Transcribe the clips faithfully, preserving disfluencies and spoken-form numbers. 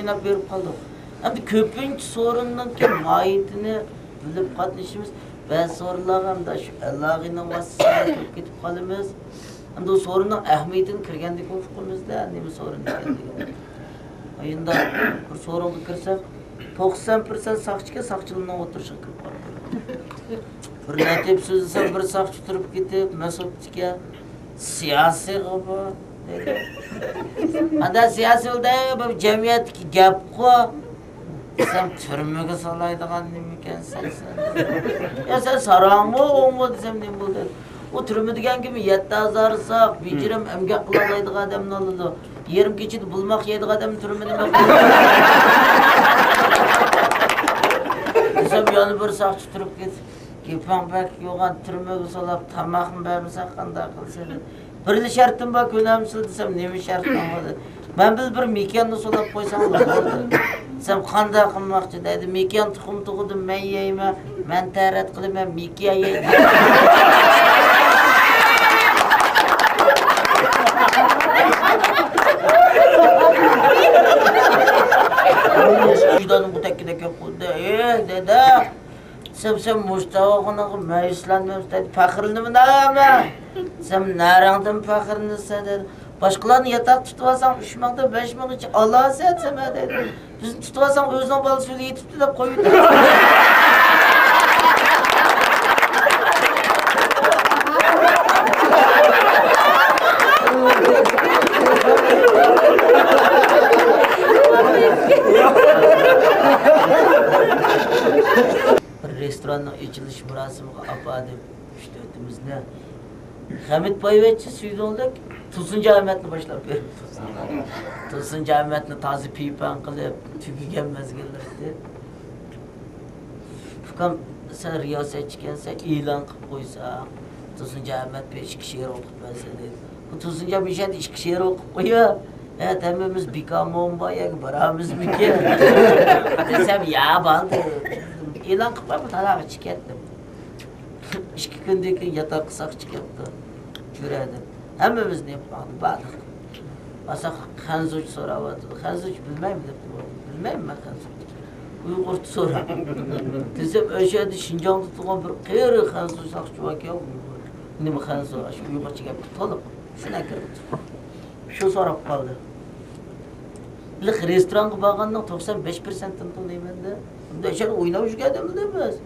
ئويناپ بېرىپ قالدۇق. ئەمدى كۆپىنچە سورۇننىڭكى ماھىيىتىنى بىلىپ قاتنىشىمىز، بەزى سورۇنلارغا ئەمدى شۇ ئەلئاغىنىڭ ۋاسىتىسى بىلەن كىرىپ كېتىپ قالىمىز. ئەمدى ئۇ سورۇننىڭ ئەھمىيىتىنى كىرگەندىن كېيىن ئۇقىمىز-دە، نېمە سورۇن ئىكەنلىكىنى. ئاينىدا بىر سورۇنغا كىرسەم، توقسان پىرسەنت ساقچىكەن، ساقچىلارنىڭ ئوتتۇرىسىغا كىرىپ قاپتۇ. بىر لەتىپ سۆزلىسەم، بىر ساقچى تۇرۇپ كېتىپ، مەسئۇد ئىكەن، سىياسىيغىمۇ دېدى. ئاندا سىياسىي بولدى، بۇ جەمئىيەتتىكى گەپقۇ. دېسەم، تۈرمىگە سالايدىغان نېمىكەنسەن سەن؟ يا سەن ساراڭمۇ، ئوڭمۇ دېسەم، نېمە بولدى؟ ئۇ تۈرمە دېگەن كىم؟ يەتتە ھازار ساق، بېجىرىم، ئەمگەك قىلالايدىغان ئادەمنى ئالىدۇ. يېرىم كېچىدە بۇلماق يەيدىغان ئادەمنى تۈرمىدە نېمە قىلىدۇ؟ دېسەم، يەنە بىر ساقچى تۇرۇپ كېتىپ، گېپىڭ بەك يوغان، تۈرمىگە سولاپ، تاماقمۇ بەرمىسەك قانداق قىلىسەن؟ بىرلا شەرتىم بار، كۆنەمسىز دېسەم، نېمە شەرتىڭ بار دېدى. مەن بىلەن بىر مېكىياننى سولاپ قويساڭ بولىدۇ دېدى. دېسەم، قانداق قىلماقچى دەيدۇ. مېكىيان تۇخۇم تۇغىدۇ، مەن يەيمەن، مەن تەرەت قىلىمەن، مېكىيان يەيدۇ. ۋىجدانىم بۇ تەككىدەك گەپ قىلدى. ئېي دەدە، دېسەم، سەن مۇشۇ داۋاخانىغا مەيۈسلەنمەمسەن دەيدۇ. پەخىرلىنىمەن مەن. دېسەم، نەرەڭدىن پەخىرلىنىسەن دەيدۇ. باشقىلارنى ياتاقتا تۇتۇۋالساڭ، ئۈچ مىڭدىن بەش مىڭغىچە ئالاسەن دېسەم دەيدۇ. بىزنى تۇتۇۋالساڭ، ئۆزىنىڭ بالىسى ئۆيدە يېتىپتۇ دەپ قويۇۋېتىدۇ. بىر رېستوراننىڭ ئېچىلىش مۇراسىمىغا ئاپاردىم ئۈچ تۆتىمىزنى. خەمىت بايۋەچچە سۈيدۈڭلۈك تۇرسۇنجان ئەمەتنى باشلاپ بېرىپتۇ. تۇرسۇنجان ئەمەتنى تازا پىيپەڭ قىلىپ، تۈگىگەن مەزگىللەر ئىدى. ئۇكام، سەن رىياسەتچىكەنسەن، ئېلان قىلىپ قويساڭ، تۇرسۇنجان ئەمەت بىر ئىككى شېئىر ئوقۇپ بەرسە دەيدۇ. بۇ تۇرسۇنجان مۇشۇ يەردە ئىككى شېئىر ئوقۇپ قويۇپ، ھە، ھەممىمىز بىكامون بار يەرگە بارامىزمىكىن؟ دېسەم، يا، بولدى. ئېلان قىلىپ قويۇپ، تالاغا چىقىپ كەتتىم. ئىككى كۈندىن كېيىن ياتاققا ساقچى كەپتۇ. كۆرەدىم. ھەممىمىزنى يېپىپ قالدى، بارلىق. بارساق، خەنزۇچە سوراۋاتىدۇ. خەنزۇچە بىلمەيمەن دەپتۇ. بىلمەيمەن مەن خەنزۇچە. ئۇيغۇرچە سورا. دېسەم، ئۆشە يەردە شىنجاڭدا تۇرغان بىر قېرى خەنزۇ ساقچى باركەن. نېمە خەنزۇ؟ ئاشۇ ئۇيغۇرچە گەپكە تولۇق. شۇنداق كىرىپتۇ. شۇ سوراپ قالدى. بىللە رېستورانغا بارغاننىڭ توقسان بەش پىرسەنتىنى تونۇيمەن-دە. ئەمدى ئاشۇ يەردە ئويناپ يۈرگەن ئادەملەر ئەمەس.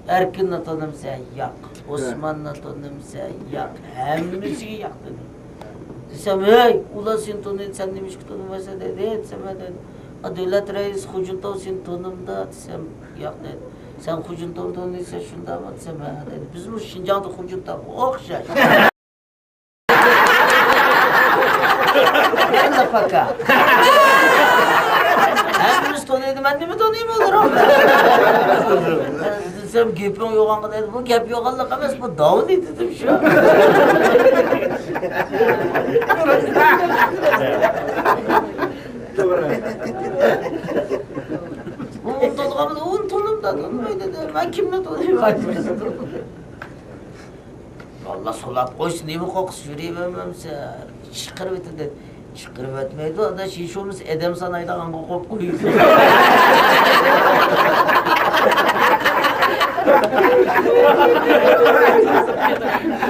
ئەركىننى تونۇمسەن؟ ياق. ئوسماننى تونۇمسەن؟ ياق. ھەممىسىگە ياق دېدىم. دېسەم، ھەي، ئۇلار سېنى تونۇيدۇ، سەن نېمىشقا تونۇمايسەن دېدى. دېسەم، مەن دېدىم، ئا، دۆلەت رەئىسى خۇجىنتاۋ سېنى تونۇمدا دېسەم، ياق دېدى. سەن خۇجىنتاۋنى تونۇيسەن شۇنداقمۇ دېسەم، ھە دېدى. بىزمۇ شىنجاڭدا خۇجىنتاۋغا ئوخشاش. يەنە پاكا. ھەممىمىز تونۇيدۇ، مەن نېمە تونۇيمەن ئۇلارنى؟ دېسەم، گېپىڭ يوغانغا دەيدۇ. بۇ گەپ يوغانلىق ئەمەس، بۇ داۋنى دېدىم شۇ. ئۇنى تونۇغان بولسا، ئۇنى تونۇمدا تونۇماي دېدى. مەن كىمنى تونۇيمەن؟ ئاللا سولاپ قويسۇن، نېمە قورقۇسىز، يۈرۈۋەرمەمسىز؟ چىقىرىۋېتىڭ دېدى. چىقىرىۋەتمەيدۇ، ئاداش، ھېچ بولمىسا ئادەم سانايدىغانغا قويۇپ قويىدۇ.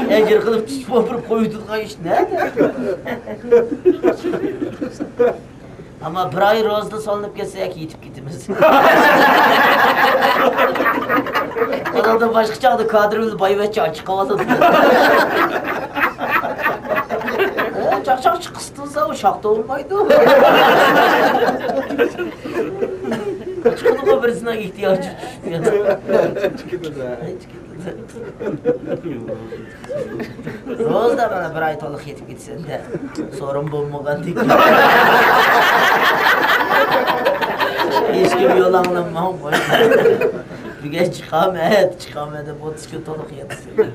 ئەجىر قىلىپ تۇتۇپ ئولتۇرۇپ قويۇۋېتىدىغان ئىش نەدە؟ ئەمما بىر ئاي روزىدا سولىنىپ كەتسەك، يېتىپ كېتىمىز. ئۇنىڭدىن باشقا چاغدا كادىر بىلەن بايۋەچچە ئاچىقىۋالىدۇ. ئۇ چاقچاق چىققۇسى تۇرسا، ئۇ شاختا بولمايدۇ. چىقىدىغۇ بىرسىنىڭ ئېھتىياجى چۈشۈپ. روزىدا مانا بىر ئاي تولۇق يېتىپ كېتىسەن-دە. سورۇن بولمىغاندىكىن. ھېچكىم يول ئاڭلىماڭ. بۈگۈن چىقامەن، چىقامەن دەپ ئوتتۇز كۈن تولۇق ياتىسەن.